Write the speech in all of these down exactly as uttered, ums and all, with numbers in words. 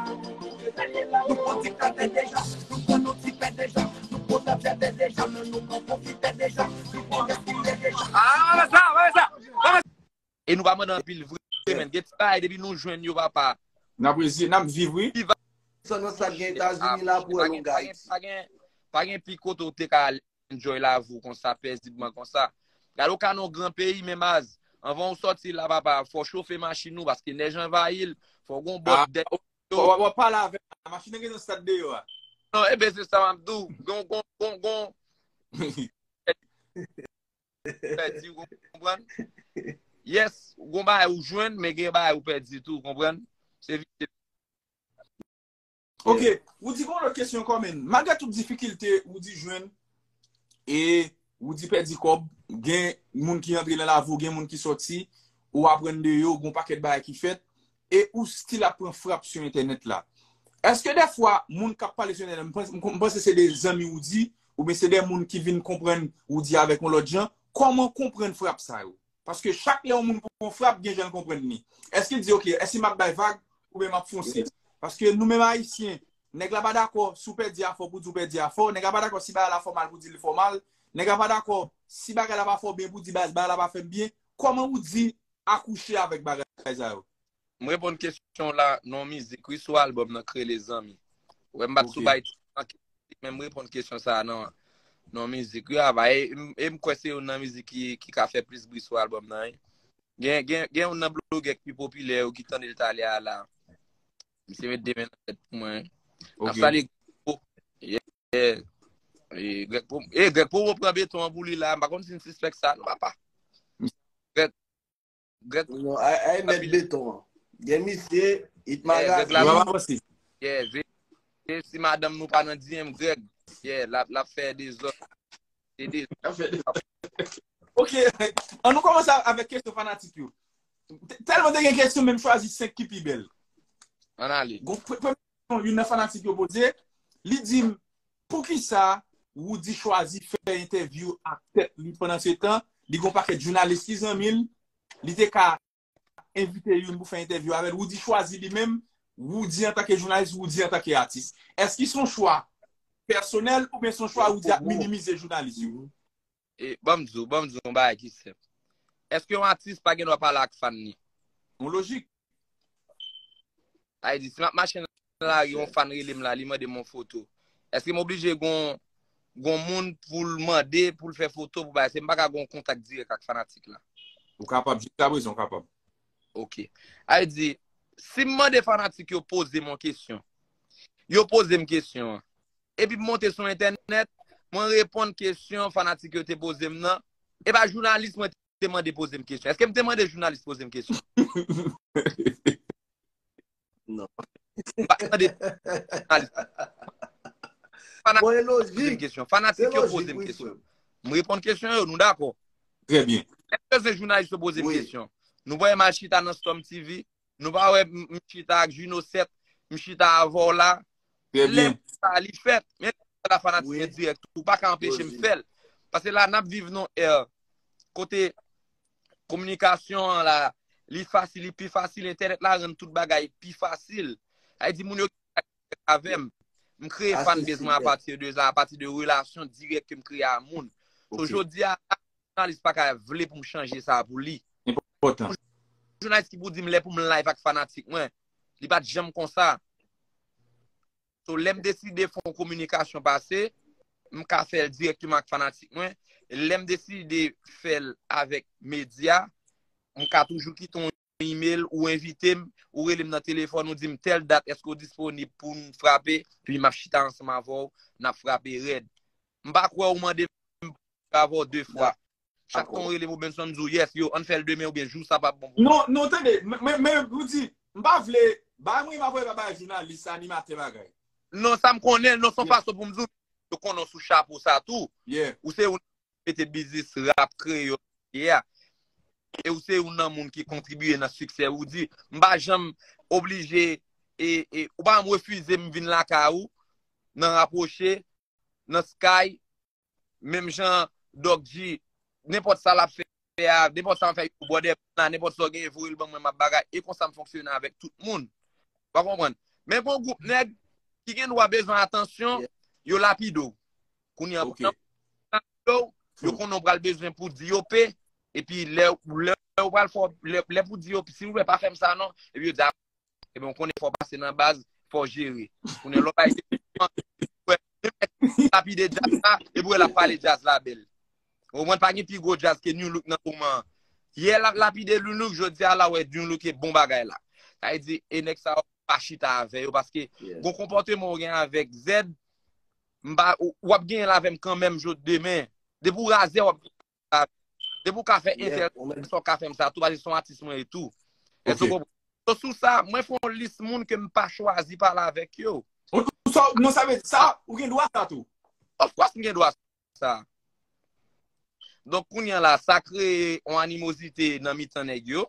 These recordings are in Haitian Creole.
Nou pran ti kratè deja, nou pran nou ti pè deja, nou pran ti pè deja, men nou pran pwofitè deja, nou pran gaspiyè deja. Ah, pa fè sa, pa fè sa, pa fè sa. E nou pa mande anpil vre, men gen ti bagay depi nou jwenn yo, papa. N ap rezi, n ap viv, wi. San nan sa gen Etazini la pou wè nou Pa gen, Ayiti. pa gen, pa gen pi kote ou te ka al enjoy lavi w konsa, pezibman konsa. Gade w ka nan yon gran peyi, men baz, anvan w sòti la, papa, fò w chofe machin ou, paske nèj anvayi l, fò w gen yon bòt dèyè. W ap pale avè m. Machin nan gen nan stad deyò a. Non, e ben se sa m ap di w. Gon, gon, gon, gon. Pèdi, ou konprann? Yes, gon bagay ou jwenn, men gen bagay ou pèdi tou, ou konprann? Se vit. Ok, ou di gon lòt kesyon kòmèn. Malgre tout difikilte ou di jwenn, e ou di pèdi kòb, gen moun ki antre nan lavi w, gen moun ki sòti, ou aprann de yo, gon pakèt bagay ki fèt, e ou still ap pran frap sou entènèt la. Èske dèfwa, moun k ap pale sou entènèt, m panse se de zanmi ou di, oubyen se de moun ki vin konprann ou di avèk yon lòt jan, kòman konprann frap sa yo? Paske chak lè yon moun pran frap, gen jan l konprann li. Èske l di, ok, èske m ap bay vag oubyen m ap fonse? Paske nou menm Ayisyen, nèg la pa dakò si w pèdi afè w pou di w pèdi afè w, nèg la pa dakò si bagay la fè w mal pou di li fè w mal, nèg la pa dakò si bagay la pa fè w byen pou di baz bagay la pa fè m byen. Kòman ou di akouche avèk bagay sa yo? M reponn kesyon la nan mizik, wi, sou albòm nan k rele Zanmi. Ou wè m pa t sou bay men m reponn kesyon sa nan nan mizik wi ava e m kwè se youn nan mizik ki ki ka fè plis bri sou albòm nan wi. Gen gen gen youn nan blogè ki pi popilè yo ki tande l talè a la. Misye met de men nan tèt pou mwen. N ap salye Greg Po. Yeah. E Greg Po, e Greg Po pran beton an pou li la. M pa konn si n sispèk sa non papa. Greg Greg Non, ay, ay met beton an. Gen misye, it Greg la magazine. Yeah, ve- ve si madanm nou pa nan D M Greg. Yeah, l ap l ap fè dezòd. Se dezòd. Ok, an nou kòmanse avèk kesyon fanatik yo. Tèlman te gen kesyon, men m chwazi senk ki pi bèl. Ann ale. Gon premye kesyon youn nan fanatik yo poze, li di m, poukisa Roody chwazi fè entèvyou ak tèt li pandan se tan, li gon pakèt jounalis ki zanmi l, li te ka envite youn pou fè entèvyou avè l, Roody chwazi li menm, Roody antanke jounalis, Roody antanke atis. Èske se yon chwa pèsonèl oubyen se yon chwa Roody ap minimize jounalis yo? E, ban m di w, ban m di w yon bagay ki senp. Èske yon atis pa gen dwa pale ak fan li? Yon lojik. Sa vle di, si m ap mache nan lari, yon fan rele m la, li mande m yon foto. Èske m oblije gon gon moun pou l mande, pou l fè foto, pou bagay? Se m pa ka gon kontak dirèk ak fanatik la. Ou kapab, jiska prezan ou kapab. Ok. Sa vle di, si m mande fanatik yo poze m yon kesyon, yo poze m kesyon an. Epi m monte sou entènèt, mwen reponn kesyon fanatik yo te poze m nan. E pa jounalis mwen te mande poze m kesyon. Èske m te mande jounalis poze m kesyon? Non. M pa t mande jounalis. Bon, e Poze m lojik. kesyon. Fanatik yo poze m kesyon. M reponn kesyon yo, nou dakò? Trè byen. Èske se jounalis yo poze m Wi. Kesyon? Nou pa wè m al chita nan Storm T V, nou pa wè m m chita ak Juno sèt, m chita avè w la. Trè Lè byen. sa li fèt, men la fanatik Wi. Mwen dirèk tou, ou pa ka anpeche m Lojik. Fè l. Paske la n ap viv nan ère kote kominikasyon an la, li fasil, li pi fasil, entènèt la rann tout bagay pi fasil. Sa vle di moun yo avè m. M kreye Atis fanbase mwen Fidèl. Apati de sa, apati de relasyon dirèk ke m kreye a moun. So Ok. Jodi a, jounalis pa ka vle pou m chanje sa pou li. Enpòtan. Jounalis ki pou di m lè pou m live ak fanatik mwen, li pa t janm konsa. So lè m deside fè yon kominikasyon pase, m ka fè l dirèkteman ak fanatik mwen. Lè m deside fè l avèk medya, m ka toujou kite yon email ou envite m, ou rele m nan telefòn, ou di m tèl dat èske w disponib pou n frape, epi m ap chita ansanm avè w, n ap frape rèd. M pa kwè ou mande m avè w de fwa. Chak tan ou rele m ou Benson m di w yes, yo, ann fè l demen oubyen jou sa p ap bon pou mwen. Non, non, tande, men, men, men, Roody, m pa vle, ba mwen, m ap pa bay jounalis, animatè bagay. Non, sa m konnen, non, se yon Yeah. Fason pou m di w, yo konnen w sou chapo sa tou. Yeah. Ou se youn mete biznis rap kreyòl ye a. E ou se youn nan moun ki kontribiye nan siksè Roody. M pa janm oblije, e, e, ou pa janm refize m vin lakay ou, nan Rapwoche, nan Sky, menm jan Doc G, nenpòt sa l ap fè a, nenpòt sa m fè yo bwòdè la, nenpòt sa w genyen voye l ban mwen m ap bagay, e konsa m fonksyone avèk tout moun. Ou pa konprann? Men gen yon gwoup nèg ki gen dwa bezwen atansyon, yo lapide w. Kounye a, pandan yo lapide w, yo konnen w pral bezwen pou di yo pe, epi lè, lè w pral fè, lè, lè pou di yo, silvouplè, pa fè m sa non, epi yo di, a, ebyen, w konnen fò w pase nan baz, fò w jere. Kounye a, lè w bay lapide djaz la, epi w wè l ap pale djaz la bèl. Ou konprann, pa gen pi gwo djaz ke New Look nan moman an. Yè l ap lapide New Look, jodi a la, w wè New Look e bon bagay la. Sa vle di, e nèg sa yo pa chita avè yo, paske gon konpòteman w gen avèk Zed, m pa, w, w ap genyen l avè m kanmenm jodi demen. Depi w razè, w ap genyen l avè m. Depi w ka fè entèl, sa w ka fè m sa tou, paske se yon atis mwen e tou. Èske w konprann? So, sou sa, mwen fè yon lis moun ke m pa chwazi pale avèk yo. Ou, ou sa, non, sa vle, sa, ou gen dwa sa tou. Of course, m gen dwa sa. Donk, kounye a la, sa kreye yon animozite nan mitan nèg yo.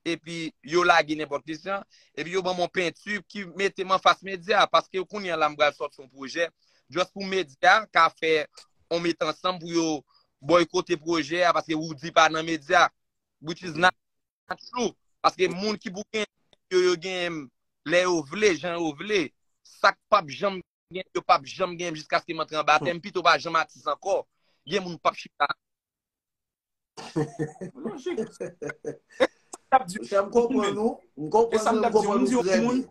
Epi, yo lage nenpòt kesyon. Epi, yo ban m yon penti ki mete m anfas medya. Paske kounye a la, m pral sòti yon pwojè. Just pou medya ka fè yon met ansanm pou yo bòykote pwojè a. Paske Roody pa nan medya. Which is not true. Paske moun ki pou gen yo, yo gen lè yo vle, jan yo vle. Sa k p ap janm gen, yo p ap janm gen jiskaske m antre anba tè m, pito pa janm atis ankò. Gen moun p ap chita. Lojik. E sa m t ap di w, men. E sa m t ap di w, m di yon moun,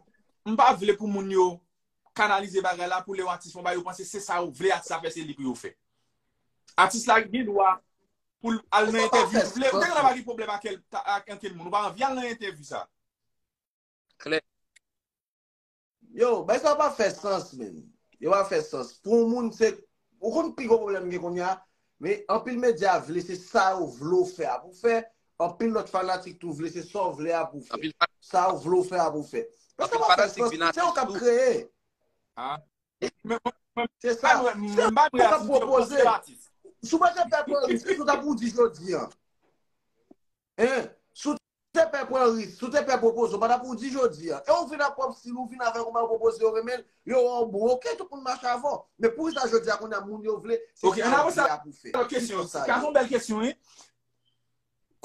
m pa vle pou moun yo kanalize bagay la pou lè yon atis fè yon bagay, yo panse se sa yo vle atis la fè, se li pou yo fè. Atis la gen dwa pou l al nan entèvyou li vle. Ou te genlè pa gen pwoblèm ak, ak ankenn moun. Ou pa anvi al nan entèvyou sa. Klè. Yo, bagay sa pa fè sans, menm. Yo pa fè sans. Pou yon moun, se, ou konn pi gwo pwoblèm gen kounye a, men anpil medya vle, se sa yo vle w fè a pou fè. Anpil lòt fanatik tou vle, se sa w vle a pou fè. Sa yo vle w fè a pou fè. Bagay sa pa fè sans, menm. Se yo k ap kreye. Se sa. Se yo k ap pwopoze. Si w pa t ap fè pwòl, se sa w t ap di jodi a. Hein? Si w te pè pran risk, si w te pè pwopoze, w pa t ap ou di jodi a. E ou vin ak pwòp stil ou, vin avèk yon bagay ou pwopoze, yo renmen l, yo wè w bon, oke, tout moun mache avè w. Men poukisa jodi a kounye a moun yo vle, se sa yo vle a pou fè? Oke, ann avanse avèk lòt kesyon. Sa ka yon bèl kesyon, wi.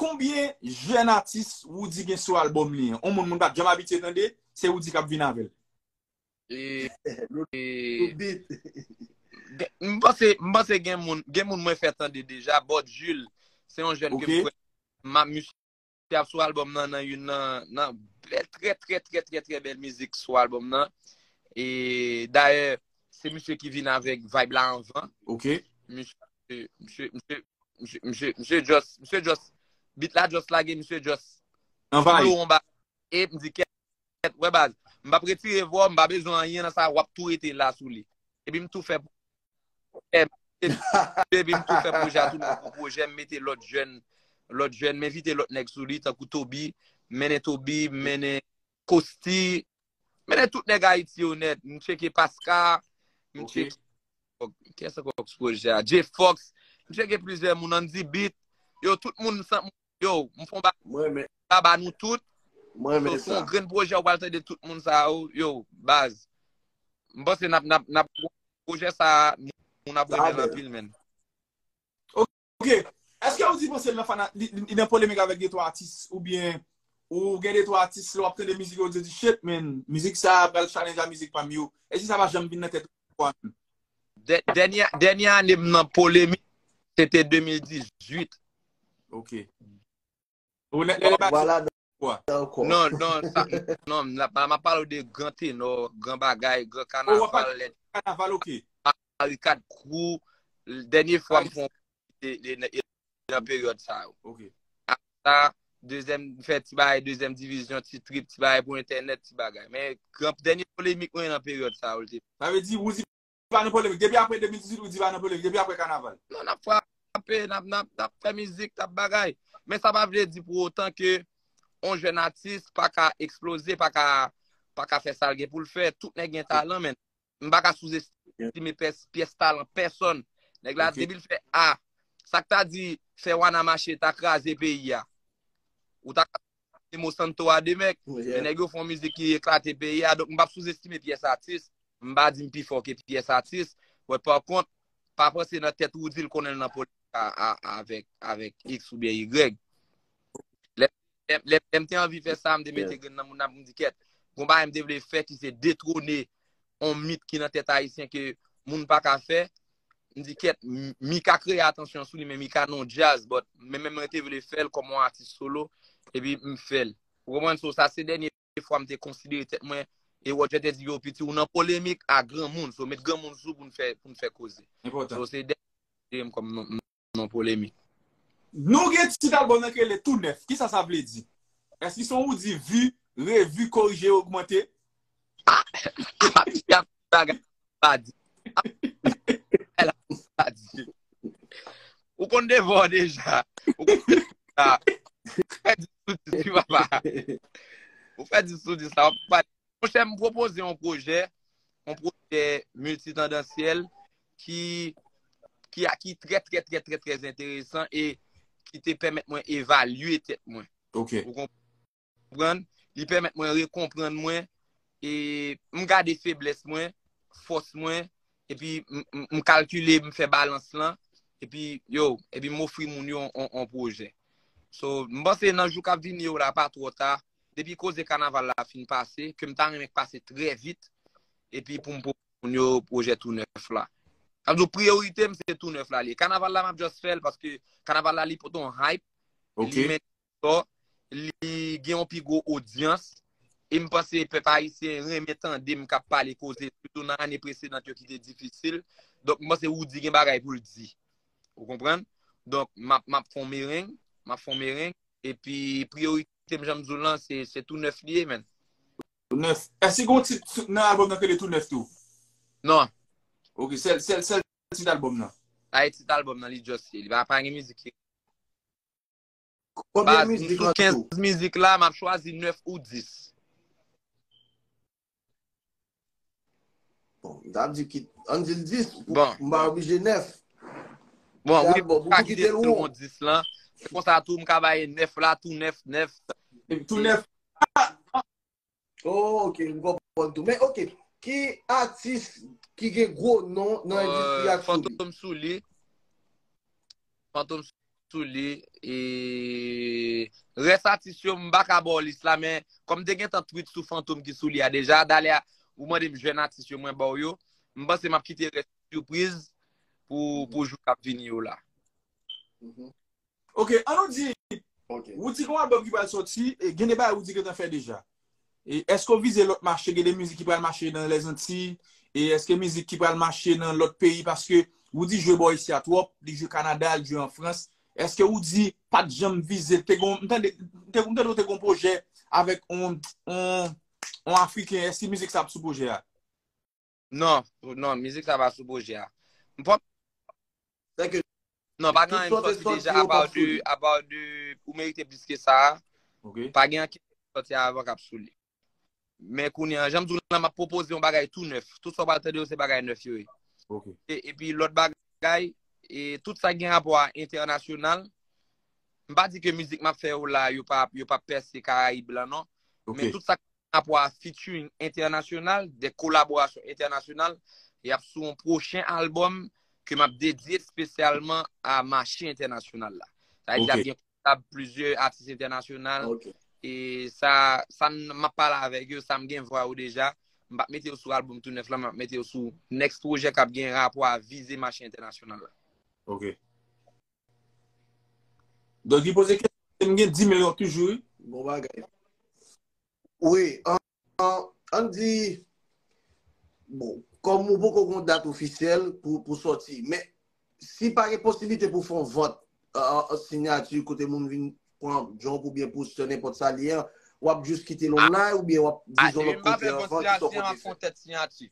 Konbyen jèn atis Roody gen sou albòm li an? Yon moun, moun pa t janm abitye tande, se Roody k ap vin avè l. E, e, gen, m panse, m panse gen moun, gen moun mwen fè tande deja, Bòt Jules, se yon jèn ke m kwè, m ap, misye ap sou albòm nan, nan youn nan, nan bèl, trè, trè, trè, trè, trè bèl mizik sou albòm nan. E dayè, se misye ki vin avèk vibe la anvan. Misye, misye, misye, misye, misye, misye just, misye just, beat la just lage, misye just anvayi. Flow anba. E m di, kèt, wè baz, m p ap retire vwa, m pa bezwen anyen nan sa, w ap tou rete la sou li. Epi m tou fè, epi m tou fè pwojè a tounen yon gwo pwojè, m mete lòt jèn, lòt jèn, m envite lòt nèg sou li, tankou Toby, m mennen Toby, m mennen Kosti, m mennen tout nèg Ayiti yo nèt, m tcheke Paska, m tcheke, kiyès ankò k sou pwojè a? Jay Fox, m tcheke plizyè moun, Andy Beat, yo, tout moun, san, yo, m fè yon ba, ba, ba nou tout. Mwen renmen sa. So, se yon grenn pwojè, ou pral tande tout moun sa yo, yo, baz. M panse n ap, n ap, n ap, pwojè sa, moun ap renmen l anpil, menn. Oke. Èske Roody panse l nan fana-, li, li, li nan polemik avèk de twa atis, oubyen ou gen de twa atis, lè w ap tande mizik yo, ou di, shit, man, mizik sa a pral challenge a mizik pa m yo? Èske sa pa janm vin nan tèt ou a menm? Dè-, dènyè, dènyè ane m nan polemik, se te de mil dizuit. Oke. Ou lè, lè, lè, vwala, ankò. Non, non, sa, non, m ap, m ap pale w de gran tenò, gran bagay, gran kanaval, lè, kanaval, oke. Arikad Crew, dènye fwa m fè yon, e, e, e, nan peryòd sa yo. Oke. Apre sa, dezyèm, m fè ti bagay, dezyèm divizyon, ti trip, ti bagay pou entènèt, ti bagay. Men, gran, dènye polemik mwen nan peryòd sa yo, l te. Sa vle di, Roody pa nan polemik. Depi apre de mil dizuit, Roody pa nan polemik. Depi apre kanaval. Non, n ap frape, n ap, n ap, n ap fè mizik, n ap bagay. Men sa pa vle di pou otan ke yon jèn atis pa ka eksploze, pa ka, pa ka fè sa l gen pou l fè. Tout nèg gen talan, men m pa ka souzestime pès-, pyès talan pèsòn. Nèg la, depi l fè A, sa k ta di fè Wana mache ta kraze peyi a. Ou ta ka Timo Santo a de mèk. Men nèg yo fè yon mizik ki eklate peyi a. Donk, m p ap souzestime pyès atis. M pa di m pi fò ke pyès atis. But pa kont, pa panse nan tèt Roody l konnen l nan polemik a, a, avèk, avèk X oubyen Y. Lè, lè, lè, lè m te anvi fè sa, m te mete grenn nan moun nan pou m di, kèt, gon bagay m te vle fè ki se detwone yon mit ki nan tèt ayisyen ke moun pa ka fè. M di, kèt, m- Mika kreye atansyon sou li, men Mika nan yon djaz, but men menm mwen te vle fè l kòm yon atis solo, epi m fè l. Ou konprann? So, sa se dènye fwa m te konsidere tèt mwen, e Roger te di, yo, piti, ou nan polemik a granmoun, so met granmoun sou pou n fè, pou n fè koze. Enpòtan. So, se dènye m kòm non, non polemik. Nou gen tit albòm nan ki rele Tou Nèf. Kisa sa vle di? Èske se yon ou di vi, revi, korije, ogmante? Ah, bagay pa di. Ah, bagay la pa di. Ou konn devò deja. Ou konn deja. Ou fè di sou dis, wi, papa. Ou fè di sou dis la. Monchè, m pwopoze yon pwojè, yon pwojè miltitandansyèl ki, ki, ki trè, trè, trè, trè, trè enteresan e ki te pèmèt mwen evalye tèt mwen. Ok. Ou konprann? Li pèmèt mwen rekonprann mwen e m gade feblès mwen, fòs mwen, epi m, m, m kalkile, m fè balans lan, epi yo, epi m ofri moun yo on, on pwojè. So, m panse nan jou k ap vini yo la, pa twò ta, depi koze kanaval la fin pase, ke m ta renmen k pase trè vit, epi pou m pwopoze moun yo pwojè Tou Nèf la. Sa vle di priyorite m se Tou Nèf la li ye. Kanaval la m ap just fè l paske kanaval la li pote yon hype, ok, li mennen sò, li gen yon pi gwo odyans, e m panse pèp ayisyen renmen tande m k ap pale koze, sitou nan ane presedan yo ki te difisil. Donk, m panse Roody gen bagay pou l di. Ou konprann? Donk, m ap, m ap fè yon mereng, m ap fè yon mereng, epi priyorite m, jan m di w lan, se, se Tou Nèf li ye, menn. Tou Nèf. Èske gen yon tit sou- nan albòm nan ki rele Tou Nèf tou? Non. Ok, sèl, sèl, sèl tit albòm nan. Sa e tit albòm nan, li just ye. Li pa, pa gen mizik ki Konbyen mizik an tou? Sou kenz mizik la, m ap chwazi nèf ou dis. Bon, m t ap di ki, ann di l dis, pou- bon, m pa oblije nèf. Bon, wi, bon, ou ka kite l won. Dis lan. Konsa tou, m ka bay nèf la, Tou Nèf, nèf. Tou Nèf. Oh, ok, m konprann tou. Men, ok, ki atis ki gen gwo non nan endistri a k sou li? Fantom sou li. Fantom sou li. E rès atis yo, m pa ka ba w lis la, men kòm te gentan tweet sou Fantom ki sou li a deja, dalè a, ou mande m jèn atis yo, mwen ba w yo. M panse m ap kite rès sipriz pou, pou jou k ap vini yo la. Ok, ann nou di, ok, Roody gen yon albòm ki pral sòti, e gen de bagay Roody gentan fè deja. E èske w vize lòt mache, gen de mizik ki pral mache nan Lèzantiy, e èske mizik ki pral mache nan lòt peyi, paske Roody jwe bò isi a twòp, li jwe Kanada, li jwe an Frans. Èske Roody pa t janm vize, te gon, m tande, m te, m tande w te gon pwojè avèk on, on, on Afriken, èske mizik sa ap sou pwojè a? Non, non, mizik sa pa sou pwojè a. M pòp. Sèke non, pa gen anyen m sòti deja, apa de, apa de, ou merite plis ke sa. Ok. Pa gen anyen ki sòti avan k ap sou li. Men kounye a, jan m di w lan, m ap pwopoze yon bagay tou nèf. Tout sa w pral tande yo, se bagay nèf yo ye. Ok. E, epi lòt bagay, e, tout sa ki gen rapò a entènasyonal, m pa di ke mizik m ap fè yo la, yo pa, yo pa pèse Karayib lan, non. Ok. Men tout sa rapò a featuring entènasyonal, de kolaborasyon entènasyonal, y ap sou yon pwochen albòm ke m ap dedye espesyalman a mache entènasyonal la. Sa vle di, y ap gen kolab plizyè atis entènasyonal. E sa, sa m ap pale avèk yo, sa m gen vwa yo deja. M p ap mete yo sou albòm tou nèf la, m ap mete yo sou next pwojè k ap gen rapò a vize mache entènasyonal la. Ok. Donk, li poze kesyon, m gen dis milyon toujou, wi. Bon bagay. Wi, an, an, ann di, bon, kòm ou poko gon dat ofisyèl pou, pou sòti, men si pa gen posiblite pou fè yon vant, an, an, siyati kote moun vin pran djòb oubyen pou sè nenpòt sa li ye a, w ap jis kite l online oubyen w ap vize yon lòt kote anvan, ki sa w konte fè? Fè yon tèt siyati.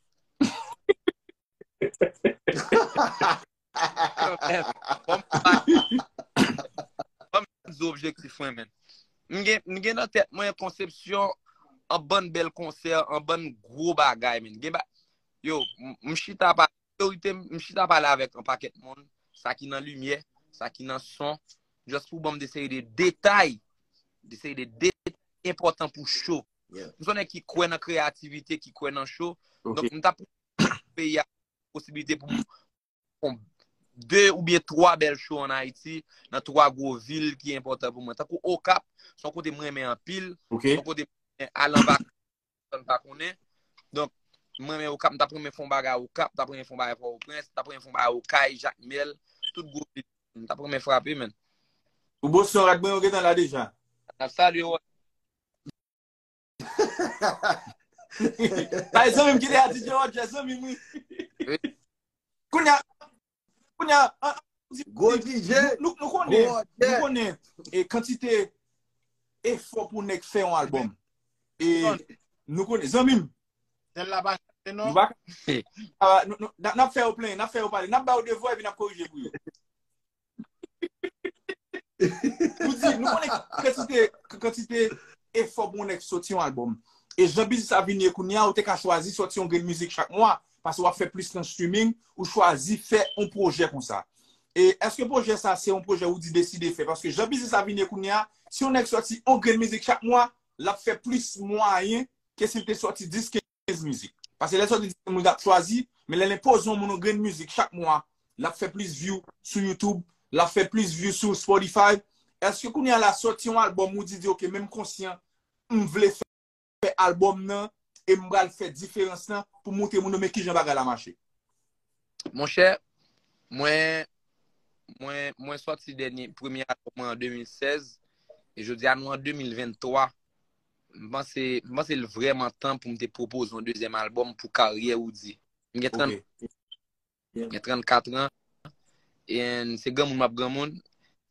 Ban m di objektif mwen, menn. M gen, m gen nan tèt mwen konsepsyon an bann bèl konsè, an bann gwo bagay, menn. Gen ba, yo, m, m chita pa, priyorite m, m chita pale avèk an pakèt moun, sa ki nan limyè, sa ki nan son, just pou ban m de seri de detay, de seri de detay enpòtan pou cho. M se yon nèg ki kwè nan kreyativite, ki kwè nan cho. Donk, m t ap peyi a posiblite pou m fè de oubyen twa bèl cho ann Ayiti, nan twa gwo vil ki enpòtan pou mwen. Tankou Okap, se yon kote m renmen anpil, se yon kote m renmen al an vakans, pèsòn pa konnen. Donk, mwen menm Okap, m t ap renmen fè yon bagay Okap, m t ap renmen fè yon bagay Pòtoprens, m t ap renmen fè yon bagay Okay, Jakmèl, tout gwo vil. M t ap renmen frape, menn. Ou Boston, rad mwen yo gentan la deja. N ap salye w. Ay, zanmi m ki te a D J Roger, zanmi m, wi. Kounye a, kounye a, an- an- Gwo D J. nou, nou konnen, Gwo nou konnen e kantite efò pou nèg fè yon albòm. E nou konnen, zanmi m, Sèl la pa chante nou non. pa ah, nou- nou- n ap- n ap fè yo plenyen, n ap fè yo pale, n ap ba yo devwa epi n ap korije pou yo. Pou di, nou konnen kantite, kantite efò pou yon nèg soti yon albòm. E jan biznis la vin ye kounye a, ou te ka chwazi soti yon grenn mizik chak mwa, paske w ap fè plis nan streaming, ou chwazi fè yon pwojè konsa. E èske pwojè sa se yon pwojè ou di deside fè? Paske jan biznis la vin ye kounye a, si yon nèg soti yon grenn mizik chak mwa, l ap fè plis mwayen ke si l te soti dis, kenz mizik. Paske lè soti dis, moun ap chwazi, men lè l enpoze yon moun yon grenn mizik chak mwa, l ap fè plis view sou YouTube, l ap fè plis view sou Spotify. Èske kounye a la soti yon albòm ou di, di, ok, men m konsyan, m vle fè, fè albòm nan, e m pral fè diferans lan pou montre moun yo men kijan bagay la mache? Monchè, mwen, mwen, mwen sòti dènye, premye albòm mwen an de mil sèz, e jodi a nou an de mil venntwa. M panse, m panse l vrèman tan pou m te pwopoze yon dezyèm albòm pou karyè Roody. M gen trant, Ok. m gen trannkat an, e se granmoun m ap granmoun.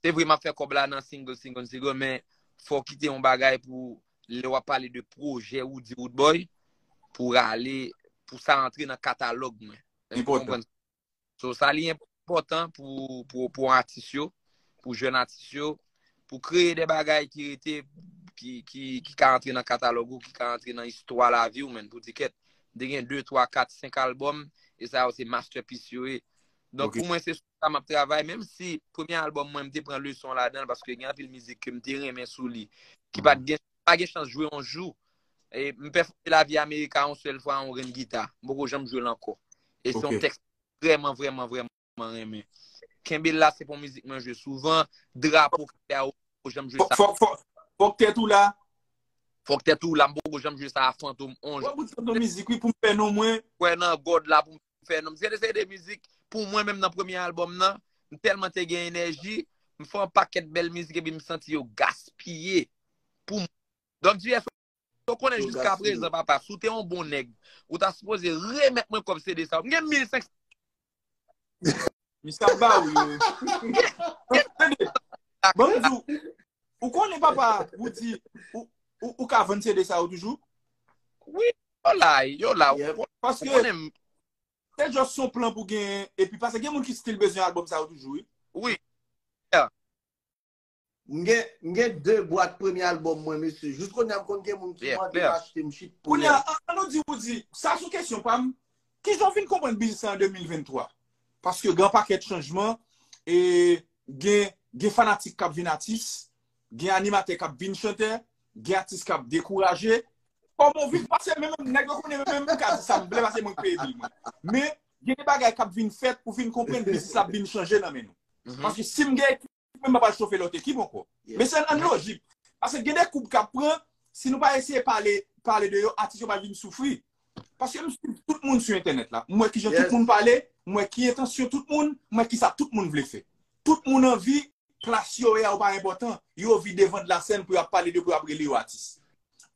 Se vre, m ap fè kòb la nan single, single, single, men fò w kite yon bagay pou lè w ap pale de pwojè Roody Roodboy, pou rale, pou sa antre nan katalòg mwen. Èske w Enpòtan. konprann? So, sa li enpòtan pou, pou, pou atis yo, pou jèn atis yo, pou kreye de bagay ki rete, ki, ki, ki ka antre nan katalòg ou, ki ka antre nan istwa lavi w, menn, pou di kèt, m te gen de, twa, kat, senk albòm, e sa yo se masterpiece yo ye. Donk, Ok. Pou mwen, se sou sa m ap travay, menm si premye albòm mwen, m te pran leson ladan l, paske gen anpil mizik ke m te renmen sou li, ki pa t gen, pa gen chans jwe yon jou. E m pèfòme Lavi Amerika yon sèl fwa, yon grenn gita. M poko janm jwe l ankò. E se yon Ok. tèks vrèman, vrèman, vrèman renmen. Kenbe la, se pa yon mizik mwen jwe souvan. Drapo, Kafè a, m poko janm jwe Fòk, sa. fòk, fòk, fòk tèt ou la. Fòk tèt ou la, m poko janm jwe sa a Fantom onz. Wè bout tanto mizik, wi, pou m fè non mwen. Kwè nan God la pou m fè non. Se de, se de mizik, pou mwen menm nan premye albòm nan, m tèlman te gen enèji, m fè yon pakèt bèl mizik epi m santi yo gaspiye. Pou m. Donk, di, èske w konnen Yo jiska gaspiye. Prezan, papa, si w te yon bon nèg, ou ta sipoze remèt mwen kòb C D sa yo. M gen mil senk san. Misye ap ba ou yo. Tande, ban m di w, ou konnen papa, ou di, ou, ou, ou ka vann C D sa yo toujou? Wi, yo la, yo la. Yep. Ou Paske konnen m. Se just yon plan pou gen, epi paske gen moun ki still bezwen albòm sa yo toujou, wi. Wi. M gen, m gen de bwat premye albòm mwen, mesye. Jis kounye a m konn gen moun ki Yeah, mande clear. m achte m shit pou Kounye yo. a, an, an nou di ou di, sa sou kesyon pa m, kijan w vin konprann biznis la an de mil venntwa? Paske gen pakèt chanjman, e gen, gen fanatik k ap vin atis, gen animatè k ap vin chantè, gen atis k ap dekouraje. Kòman w vin pase menm, menm nèg yo konnen menm m ka di sa m vle pase mwen k peye bil mwen. Men, gen de bagay k ap vin fèt, ou vin konprann biznis la ap vin chanje nan men nou. Mhm. Paske si m gen ekip, mwen m pa pral chofe lòt ekip ankò. Yeah. Men se an lojik. Paske gen de koub k ap pran, si nou pa eseye pale, pale de yo, atis yo pral vin soufri. Paske m swiv tout moun sou entènèt la. M wè kijan Yes. Tout moun pale, m wè ki entansyon tout moun, m wè kisa tout moun vle fè. Tout moun anvi plas yo ye a ou pa enpòtan. Yo anvi devan de la sèn pou y ap pale de, pou y ap rele yo atis.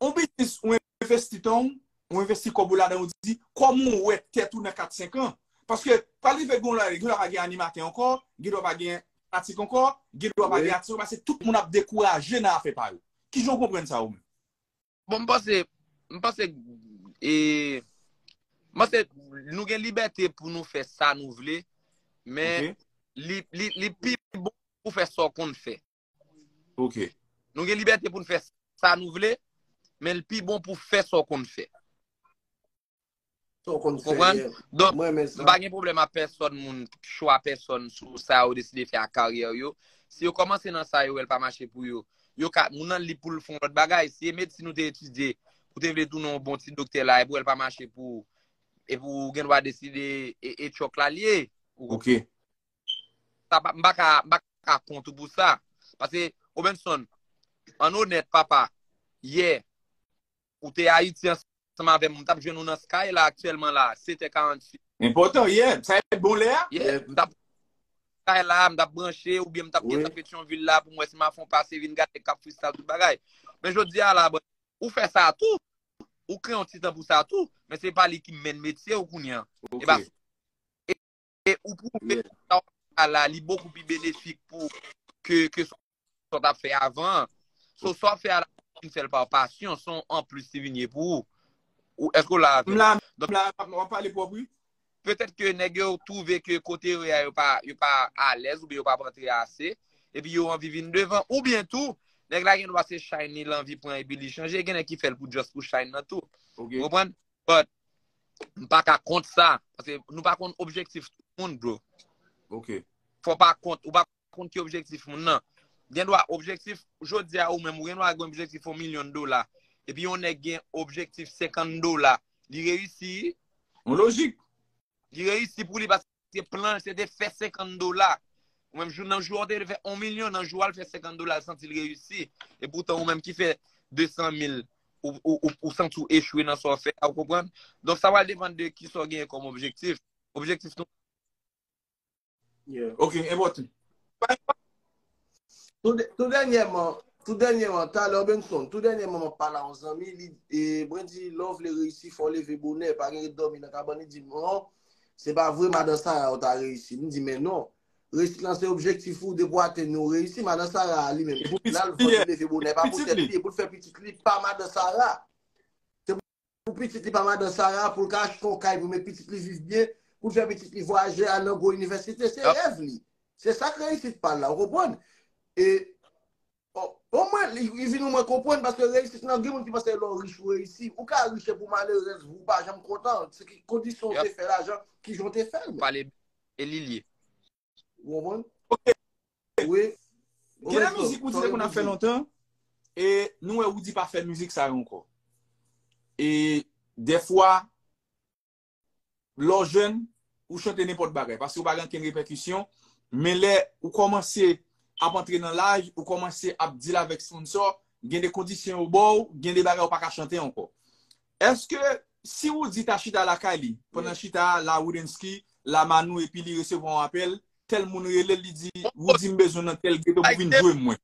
On biznis ou envesti tan w, ou envesti kòb ou ladan, ou di, kòman w wè tèt ou nan kat senk an? Paske pral rive gen lè, gen lè pa gen animatè ankò, gen lè pa gen atik ankò, gen lè pa Wi. Gen atis ankò, paske tout moun ap dekouraje nan afè pa yo. Kijan w konprann sa ou menm? Bon, m panse, m panse, e, m panse nou gen libète pou nou fè sa nou vle, men Ok. li, li, li pi bon pou fè sa w konn fè. Ok. Nou gen libète pou n fè sa nou vle, men l pi bon pou fè sa w konn fè. Sa w konn Ou fè, konprann? Yeah. Donk, Mwen renmen m sa. Pa gen pwoblèm ak pèsòn moun, chwa pèsòn sou sa yo deside fè ak karyè yo. Si yo kòmanse nan sa yo wè l pa mache pou yo, yo ka, moun nan lib pou l fè yon lòt bagay. Si e medsin ou te etidye, ou te vle tounen yon bon ti doktè la, epi w wè l pa mache pou ou, epi w gen dwa deside e, e tchòk la l ye. Ou Ok. sa pa, m pa ka, m pa ka kont ou pou sa. Paske, Obenson, ann onèt, papa, yè, ou te Ayiti an ansanm avè m, m t ap jwenn ou nan Sky la aktyèlman la, sèt è karanntuit. Enpòtan, yeah. Sa e bon lè a? Yeah, m t ap Sky la, m t ap branche, oubyen m t ap gentan Petyonvil la pou m wè si m a fè yon pase vin gade k ap freestyle tout bagay. Men jodi a la, bro, ou fè sa tou, ou kreye yon ti tan pou sa tou, men se pa li ki menn metye ou kounye an. E pa e ou pwouve sa w ap fè a la, li bokou pi benefik pou ke, ke sa w t ap fè avan. So, sa w ap fè a la, ou vin fè l pa pasyon, se yon anplis li vin ye pou ou. Ou, èske w la avè m? M la, m la, w ap pale pwòp, wi. Petèt ke nèg yo twouve ke kote yo ye a, yo pa, yo pa alèz oubyen yo pa ap antre ase, epi yo anvi vin devan, oubyen tou, nèg la gen dwa se shine li, l anvi pran epi li chanje, gen nèg ki fè l pou just pou shine nan tou. Ou konprann? But, m pa ka kont sa. Paske nou pa konn objektif tout moun, bro. Ok. Fò pa kont, ou pa konn ki objektif moun nan. Gen dwa objektif, jodi a ou menm, ou gen dwa gen objektif yon milyon dola. Epi yon nèg gen objektif senkant dola. Li reyisi. Yon lojik. Li reyisi pou li paske plan se te fè senkant dola. Ou menm jou, nan jou a ou te fè yon milyon, nan jou a l fè senkant dola, l santi l reyisi. E poutan ou menm ki fè de san mil, ou, ou, ou, ou santi w echwe nan sa w fè a, ou konprann? Donk sa pral depann de ki sa w genyen kòm objektif. Objektif nou. Ok, enpòtan. Tou dènyèman, tou dènyèman, talè Benson, tou dènyèman mwen pale a yon zanmi, li, e, mwen di lè w vle reyisi, fò w leve bonè, pa gen ret dòmi nan kabann, li di m non, se pa vre madan Sara ou ta reyisi. M di men non, reyisit lan se objektif ou, depi w atenn li ou reyisi, madan Sara a li menm, li al vòlè leve bonè, pa pou tèt li, e pou l fè pitit li, pa madan Sara. Pou pitit li pa madan Sara, pou l ka achte yon kay, pou met pitit li viv byen, pou l fè pitit li vwayaje, al nan gwo inivèsite, se rèv li. Se sa k reyisit pa l la, ou konprann? E omwen, li vin omwen konprann, paske reyisit lan, gen moun ki panse lè w rich ou reyisi. Ou ka rich epi w malerèz, ou pa janm kontan. Se ki kondisyon w te fè lajan, kijan w te fè l. Pale e li lye. Ou konprann? Ok. Wi. Gen de mizik ou di depi n ap fè lontan, e nou wè Roody pa fè mizik sa yo ankò. E dèfwa, lè w jèn, ou chante nenpòt bagay, paske ou pa gen okenn repèkisyon, men lè ou kòmanse ap antre nan laj, ou kòmanse ap deal avèk sponsò, gen de kondisyon yo ba w, gen de bagay ou pa ka chante ankò. Èske si Roody ta chita lakay li, pandan chita a, la Roodensky, la Manou, epi li resevwa yon apèl, tèl moun rele l, li di, Roody, m bezwen w nan tèl geto pou w vin jwe mwen.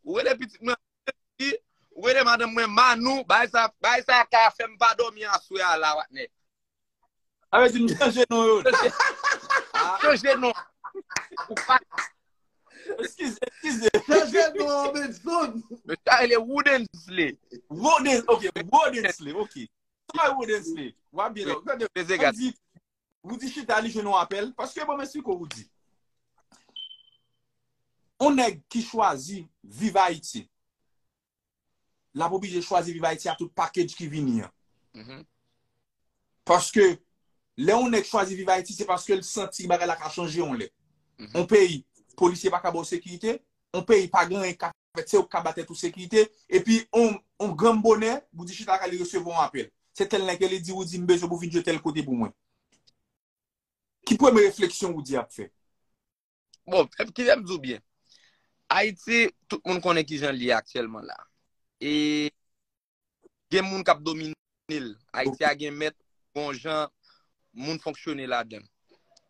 Ou rele pitit mwen, ou rele madanm mwen Manou, bagay sa, bagay sa ka fè m pa dòmi aswè a la, patnè. Sa vle di m chanje non yo. Chanje non. Ou pa Eskize, eskize. Chanje non an, Benson. Mesye a rele Woodensley. Woodens, ok, Woodensley, ok. Sa Woodensley. W ap byen la. Gade, Roody chita li jwenn yon apèl. Paske bon, m esplike w, Roody. On nèg ki chwazi viv Ayiti, l ap oblije chwazi viv Ayiti a tout package ki vini an. Paske lè yon nèg chwazi viv Ayiti, se paske l santi bagay la ka chanje yon lè. On peyi, polisye pa ka ba w sekirite, on peyi pa gen anyen k ap fèt, se ou k ka ba tèt ou sekirite, epi on, on granm bonè, Roody chita lakay li resevwa yon apèl. Se tèl nèg ke li di, Roody, m bezwen pou w vin jwe tèl kote pou mwen. Ki premye refleksyon Roody ap fè? Bon, ki lè m di w byen. Ayiti, tout moun konnen kijan l ye aktyèlman la. E gen moun k ap domine l. Ayiti a gen mèt, gon jan moun fonksyone ladan l.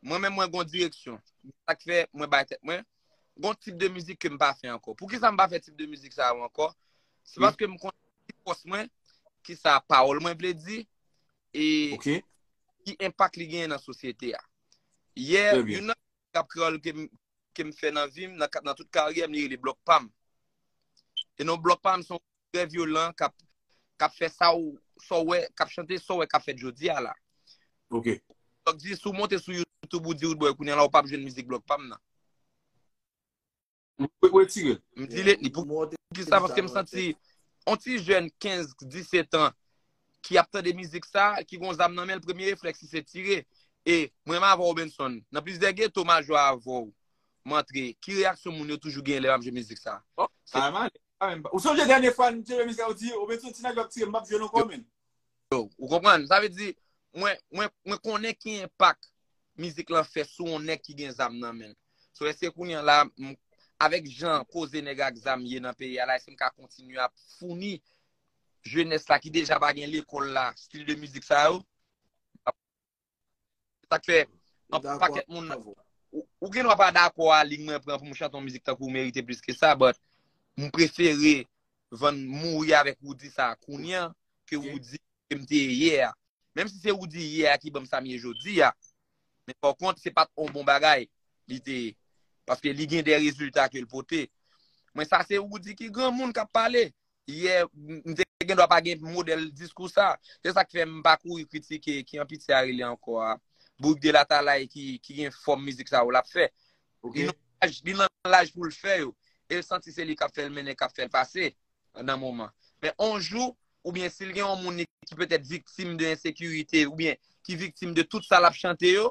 Mwen menm, mwen gon direksyon. Sa k fè mwen bay tèt mwen, gon tip de mizik ke m pa fè ankò. Poukisa m pa fè tip de mizik sa yo ankò? Se paske m konnen ki fòs mwen, kisa pawòl mwen vle di, e ki enpak li genyen nan sosyete a. Yè, youn nan rap kreyòl ke m, ke m fè nan vi m, nan, nan tout karyè m, li rele Blòk Pa m. E non Blòk Pa m se yon trè vyolan k ap, k ap fè sa ou, sa w wè, k ap chante sa w wè k ap fèt jodi a la. Ok. Blòk di, si w monte sou YouTube ou di Roodboy kounye a la, ou p ap jwenn mizik Blòk Pa m nan. Ou retire l. M delete li. Poukisa? Paske m santi on ti jèn kenz, disèt an ki ap tande mizik sa, ki gon zam nan men l, premye reflèks li se tire. E mwen menm avè w, Benson, nan plizyè geto majò avè w, m antre. Ki reyaksyon moun yo toujou genyen lè m ap jwe mizik sa? Ou sonje dènye fwa m te jwe mizik sa, ou di, o Benson, ti nèg yo ap tire, m p ap jwe l ankò, menn. Ou konprann? Sa vle di, mwen, mwen, mwen konnen ki enpak mizik lan fè sou yon nèg ki gen zam nan men l. So, èske kounye a la, avèk jan koze nèg ak zam ye nan peyi a la, èske m ka kontinye ap founi jenès la ki deja pa gen lekòl la, stil de mizik sa yo. Se sa k fè yon pakèt moun, ou, ou gen dwa pa dakò a liy mwen pran pou m chante yon mizik tankou ou merite plis ke sa, but m prefere vann mouri avèk Roody sa kounye a ke Roody ke m te ye yè a. Menm si se Roody yè a ki ban m sa m ye jodi a, men pa kont, se pa t yon bon bagay li te ye. Paske li gen de rezilta ke l pote. Mwen, sa se Roody ki granmoun k ap pale. Yè, m m te gen dwa pa gen modèl diskou sa. Se sa k fè m pa kouri kritike, ki an piti a rele ankò a. Bourik de Latalay ki, ki gen fòm mizik sa yo l ap fè. Li nan laj, li nan laj pou l fè yo. E l santi se li k ap fè l mennen, k ap fè l pase nan moman. Men on jou, oubyen si l gen yon moun li ki petèt viktim de ensekirite, oubyen ki viktim de tout sa l ap chante yo,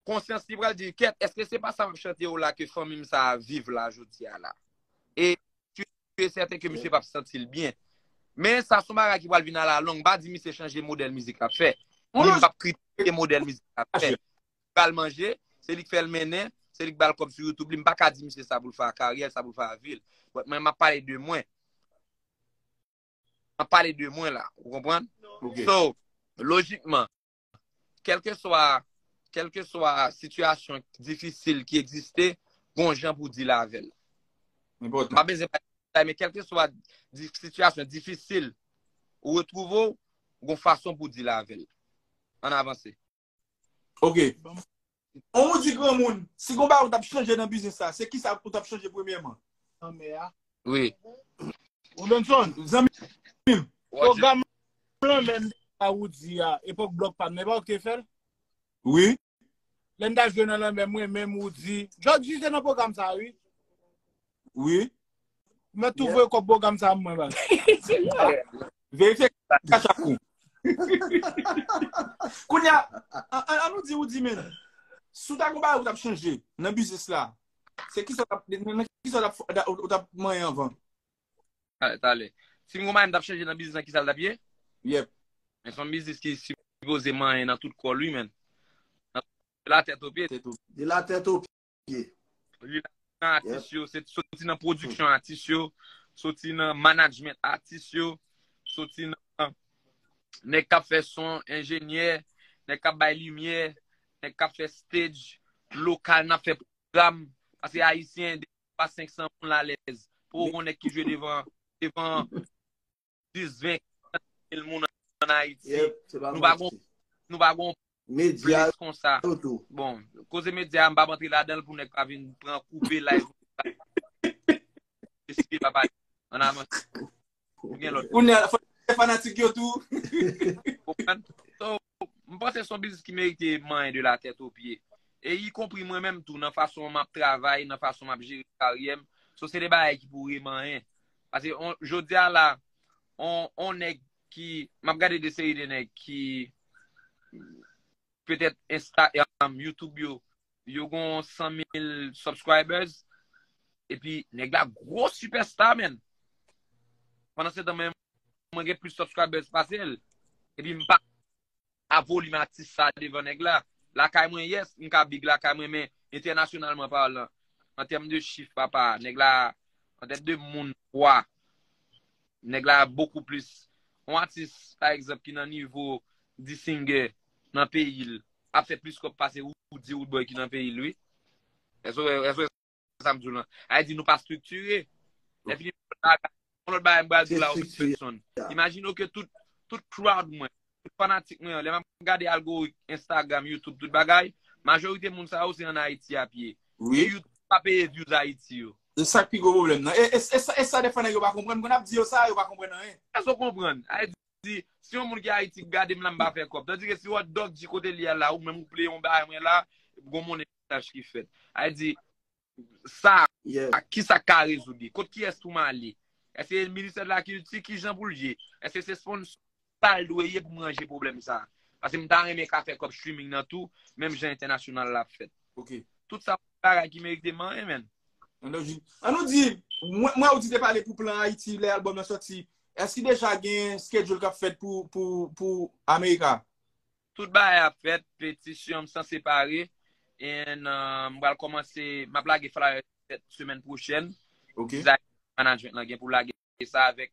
konsyans li pral di, kèt, èske se pa sa m ap chante yo la ke fanmi m sa a viv la jodi a la? E tu es certain ke misye p ap santi l byen. Men sa se yon bagay ki pral vin alalong. M pa di misye chanje modèl mizik l ap fè. Ni m p ap kritike modèl mizik l ap fè. Li pral manje, se li k fè l mennen, se li k ba l kòb sou YouTube li. M pa ka di misye sa pou l fè ak karyè l, sa pou l fè ak vi l. But mwen, m ap pale de mwen. M ap pale de mwen la, ou konprann? So, lojikman, kèlkeswa, kèlkeswa sitiyasyon difisil ki egziste, gon jan pou deal avè l. M pa bezwen pale detay, men kèlkeswa di, sitiyasyon difisil ou retwouve w, gon fason pou deal avè l. Ann avanse. Ok. On ou di granmoun, si gon bagay ou t ap chanje nan biznis la, se kisa ou t ap chanje premyèman? Lanmè a. Wi. Robenson, zanmi m. Pwogram lanmè m a Roody a, epòk blòk pa m nan, e pa ou ki te fè l? Wi. Lè n t al jwe nan lanmè, mwen menm, Roody. Jòji te nan pwogram sa, wi. Wi. Mwen tou voye kòb pwogram sa mwen ba. Verifye kachap ou. Kounye a, an nou di ou di men, si w ta gon bagay ou t ap chanje nan biznis la, se kisa w t ap, nan kisa w t ap, ou t ap manyen anvan? Talè. Si m gon bagay m t ap chanje nan biznis lan, kisa l t ap ye? Yep. Men se yon biznis ki sipoze manyen nan tout kò l, wi, men. De la tèt o pye. De la tèt o pye. Li la nan atis yo, se soti nan pwodiksyon atis yo, soti nan management atis yo, soti nan nèg k ap fè son, enjenyè, nèg k ap bay limyè, nèg k ap fè stage, lokal, n ap fè pwogram, paske ayisyen, de pa senk san moun alèz. Poko gon nèg ki jwe devan, devan dis, ven, mil moun ann Ayiti. Nou pa gon, nou pa gon medya konsa. Bon, koze medya, m p ap antre ladan l pou nèg pa vin pran koupe live. Deside pa pale. Ann avanse. Ou gen lòt. Ou gen fanatik yo tou. So, m panse se yon biznis ki merite manyen de la tèt o pye. E ikonpri mwen menm tou, nan fason m ap travay, nan fason m ap jere karyè m. So, se de bagay ki pou remanyen. Paske jodi a la, on, on nèg ki, m ap gade de seri de nèg ki petèt Insta, um, YouTube yo, yo gon san mil subscribers, epi nèg la gwo superstar, man. Pandan se tan, mwen, mwen gen plis subscribers pase l. Epi m pa a volim atis sa devan nèg la. Lakay mwen, yes, m ka big lakay mwen, men entènasyonalman palan, an tèm de chif, papa, nèg la, an tèm de moun, pwa, nèg la bokou plis. Yon atis, pa egzanp, ki nan nivo D-Singer nan peyi l, ap fè plis kòb pase Roody Roodboy ki nan peyi l, wi. Èske, èske sa m di w lan? A di nou pa estriktire. Lè fini, yon lòt bagay m pral di w la, Robenson. Imajine w ke tout, tout crowd mwen, tout fanatik mwen, lè m ap gade algoritm Instagram, YouTube, tout bagay, majorite moun sa yo se ann Ayiti y ap ye. E YouTube pa peye views Ayiti yo. Se sa k pi gwo pwoblèm nan. E, e, e, sa, e sa defwa nèg yo pa konprann. Kon ap di yo sa, yo pa konprann anyen. Èske w konprann? A di, si yon moun ki Ayiti gade m la, m pa fè kòb. Tandike si Hot Dog di kote li a la, ou menm ou pleye yon bagay mwen la, gon monnen ki fèt. A di, sa, kisa k ka rezoud li? Kot kiyès pou m ale? Èske ministè de la kilti, kijan pou l ye? Èske se sponsò sa l dwe ye pou m ranje pwoblèm sa? Paske m ta renmen ka fè kòb streaming nan tou, menm jan entènasyonal la ap fèt. Tout sa bagay ki merite manyen, man. An nou di, mwen, mwen ou di te pale pou plan Ayiti lè albòm nan sòti. Èske deja gen schedule k ap fèt pou, pou, pou Amerika? Tout bagay ap fèt, petisyon m sanse pare. And, uh, m pral kòmanse, m ap lage flyer semèn pwochèn. Design management lan gen pou lage sa avèk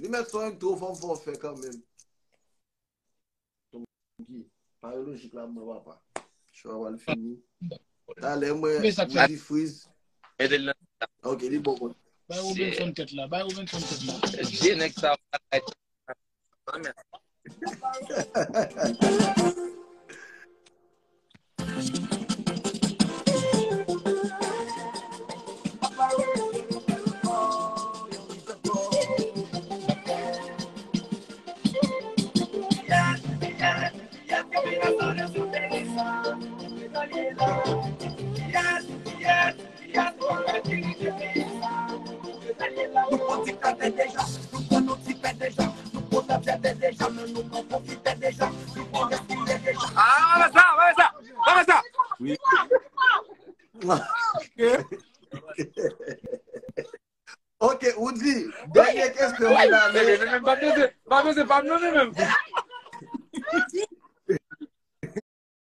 Li mèt se yon entwo fò fò fè kanmenm. Ki pale lojik la mwen papa. Cho a pral fini. Talè mwen Men sa k fè. Di Freeze. Mete l nan. Ok, li bon. Bay Robinson tèt la. Bay Robinson tèt la. Je nèg sa. Ok, ou di, dènye kesyon pou n ale. Pa bezwen, pa bezwen, pa bezwen, pa bezwen.